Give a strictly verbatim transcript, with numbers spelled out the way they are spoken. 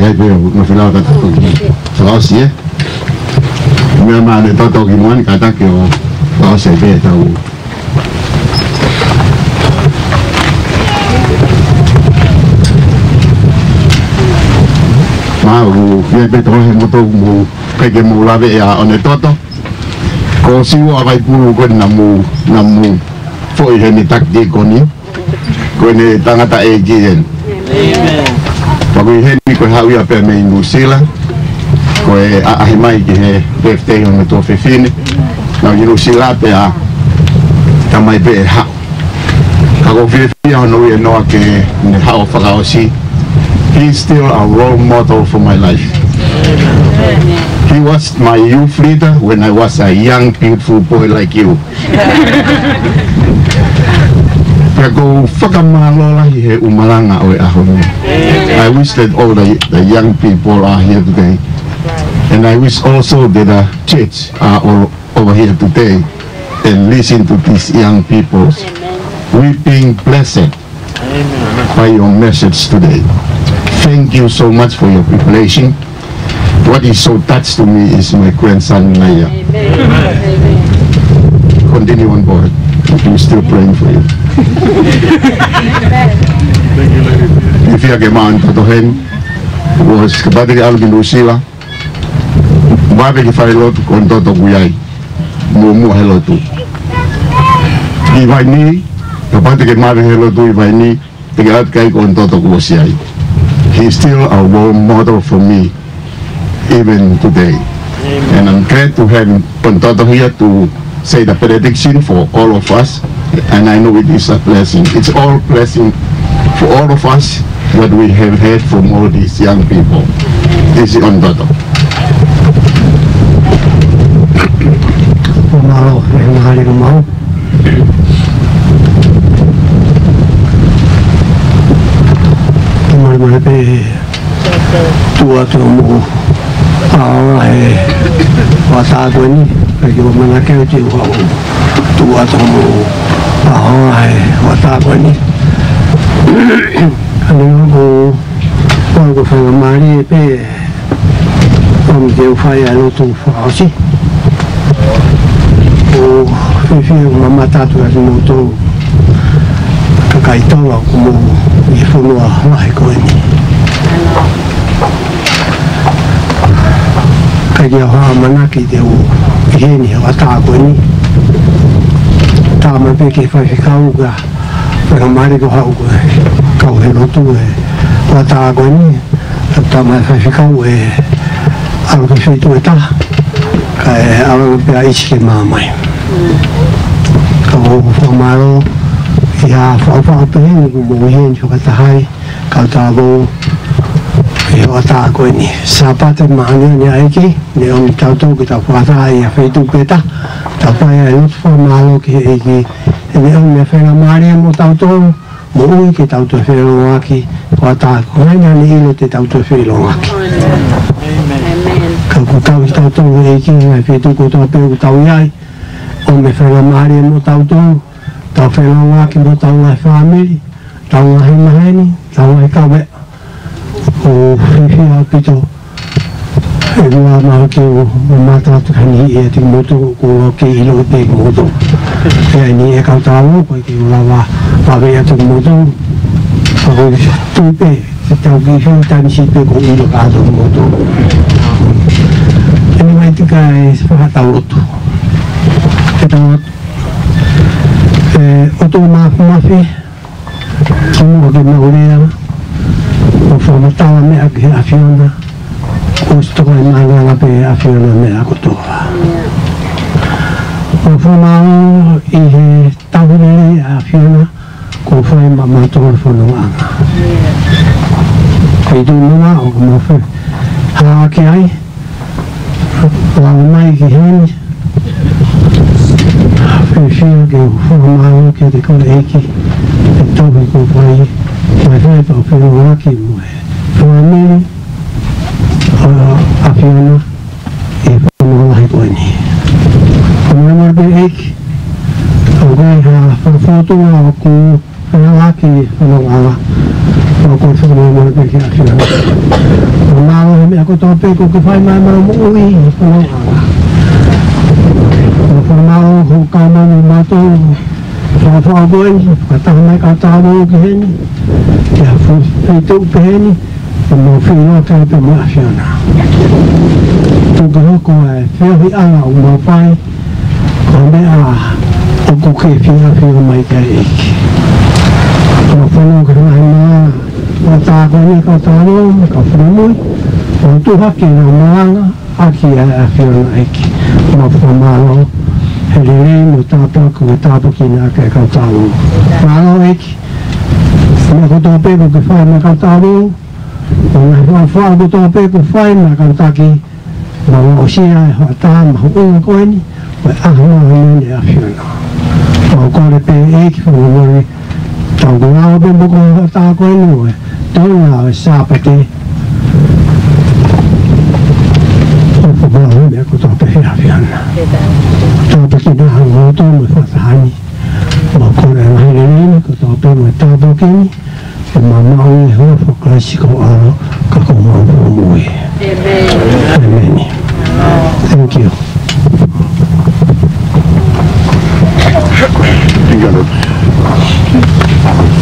ʻai pē ʻo nofo ʻo lava ka tau toki fakaʻosi, ē. Meʻa mai ʻAnetoto ki muʻa ni kātaki ʻo fakaʻosi ai pē ʻetau. Mālō, ʻoku ou fie pē tokolahi mo tau mo kai ke mou lave ʻia ʻAnetoto. Ko Siua ʻa Vaipulu ko eni naʻa mou, naʻa mou foʻi heni taki ko eni. Ko eni tangataʻeiki eni. ʻĒmeni. Pea ko e heni ko e haʻu ia pē mei Nuʻusila. Ko e ʻaʻahi mai ki he birthday ʻo hono tuofefine. Naʻe ʻi Nuʻusila pea tā mai pē ʻe haʻu. Ka ʻoku ou fiefia hono ui ʻe Noa ke ne haʻu ʻo fakaʻosi. He's still a role model for my life. He was my youth leader when I was a young, beautiful boy like you. Pea ʻoku ou fakamālō lahi he ʻumalanga ʻo e ʻaho ni. I wish that all the, the young people are here today. And I wish also that the church are all over here today and listen to these young people. We've been blessed by your message today. Thank you so much for your preparation. What is so touched to me is my grandson, Naya. Continue on, boy. We're still praying for you. Fiefia ke maʻu ʻAnetoto heni. Kuo ʻosi kapau te ke ʻalu ki Nuʻusila. Mave ki he falelotu ko ʻAnetoto ʻoku ʻi ai. Muʻomuʻa he lotu. ʻI Vainī, kapau te ke mave he lotu ʻi Vainī, te ke ʻalu ki ai ko ʻAnetoto kuo ʻosi ʻi ai. He's still a role model for me, even today. And I'm glad to have ʻAnetoto here to say the benediction for all of us. And I know it is a blessing. It's all blessing for all of us that we have heard from all these young people. This is ʻAnetoto. Mālō, ʻe mālō, mālō. Mālō, mālō pē. Tuʻu atu mo ʻaonga he hoʻatā ko eni, pea ke ʻamanaki ʻo te u haʻu. Tuʻu atu mo ʻaonga he hoʻatā ko eni. Ka ne ʻoku, ʻoku faingamālie pē, ʻomi ke u fai ʻa e lotu fakaʻosi. ʻOku ou fiefia ʻo mamata atu ʻa kimoutolu kakai Tonga ʻoku mou ʻi he fonua lahi ko eni. Kae ʻikai ke u ʻamanaki te u ʻi heni he hoʻatā ko eni. Tā mai pē ki he faifekau ka, pea ka mali ko haʻu ko e kau he lotu he hoʻatā ko eni. Tā mai faifekau ʻe ʻalu ki he feituʻu ʻe taha, kae ʻalu pē ʻa ʻIsi ke mā mai. Ka ʻoku ou fakamālō ʻi he faʻufaʻu pehē ni kuo mou ʻi heni fakataha ai, kau tāvou ʻi he hoʻatā ko eni. Sāpate māʻoniʻoni ʻa e ʻEiki, ne ʻomi kitautolu ke tau fakataha ʻi ha feituʻu pē taha, tau fai ʻa e lotu fakamālō ki he ʻEiki, he ne ʻomi e faingamālie mo tautolu, moʻui ke tau toe feʻiloaki, hoʻatā ko eni naʻa ne ʻilo te tau toe feʻiloaki. ʻĒmeni. Ka kuo tauhi kitautolu ʻe he ʻEiki, ngaahi feituʻu kotoa pē ʻoku tau ʻi ai, ʻomi e faingamālie mo tautolu, tau feʻiloaki mo hotau ngaahi fāmili, hotau ngaahi maheni, hotau ngaahi kaveʻa. ʻOku ou fiefia ʻaupito. ʻE lua mau ke u mamata atu heni ʻiate kimoutolu, ʻoku ou kei ʻilo pē kimoutolu. ʻE ʻi ai ni e kau tāvou, ʻoku ʻikai ke u lava ʻo vave atu kimoutolu. Ka ʻoku ou tui pē, te tau kiʻi fiu taimi siʻi pē ʻoku ou ʻilo kātoa kimoutolu. Anyway, te u kai fakatau lotu. Ke tau lotu. ʻE ʻOtua Māfimafi, kimuʻa ke mau lea, ʻo fakamatala meʻa ki he ʻAfiona, ʻosi tokaimaʻananga pē ʻAfiona meʻa kotoa. ʻO fakamālō ʻi he tauhi lelei ʻa e ʻAfiona, kuo fai maʻamautolu e fonongaʻanga. Kei tuʻu muna ʻoku mau fai. Hā ki ai, lava mai ki heni, fiefia ke u fakamālō kiate koe ʻEiki, he tauhi kuo fai, mai fai pau feʻiloaki mo e fāmili ʻa e ʻAfiona ʻi he fonua lahi ko eni. Ko e meʻa maʻu pē ʻEiki, ʻoku ʻi ai ha fakafotunga ʻoku fehālaaki fonongaʻanga, ʻoku ou fakamālō pē ki he ʻAfiona. Meʻa kotoa pē ʻoku ke fai maʻa ʻemau moʻui, ʻi he fononga. Mau fakamālō hoʻo kau mai mo kimautolu. Fakafofonga ko eni, fakataha mai kau tālō ki heni. Ki ha feituʻu pehē ni, ʻoku mau feʻiloaki ai pē mo e ʻAfiona. Tuku ke hoko ʻa e feohiʻanga ʻoku mau fai ko e meʻa ʻoku ke fie ʻafio mai ki ai, ʻEiki. Mau fanongo ki he ngaahi mana, ʻo tā ko eni kau tālō, kau finemui, ʻo tuʻu hake ʻenau malanga ʻaki ʻa e ʻAfiona, ʻEiki. Mau fakamālō he lelei mo e tāpuaki kuo ke tāpuakiʻi ʻaki ʻa e kau tālō. Mālō, ʻEiki. Meʻa kotoa pē ʻoku ke fai maʻa e kau tālō, ʻo e ngaahi faʻufaʻu kotoa pē ʻoku ke fai maʻa e kau taki, mau aʻusia ʻa e hoʻatā mahuʻinga ko eni ʻo e ʻaho māʻoniʻoni ʻa e ʻAfiona. Mau kole pē, ʻEiki, fakamolemole, tau kau pē mo e hoʻatā ko eni ʻo e tōʻonga ʻo e Sāpate. ʻOku mau meʻa kotoa pē he ʻAfiona. Tāpuakiʻi ʻa e ngaahi lotu mo e fakataha ni. Mau kole ʻa e ngaahi lelei ni kotoa pē mo e tāpuaki ni, ʻo mau maʻu ʻi he huafa ʻo Kalaisi ko ho ʻAlo, ka ko homau Fakamoʻui. ʻĒmeni. Thank you.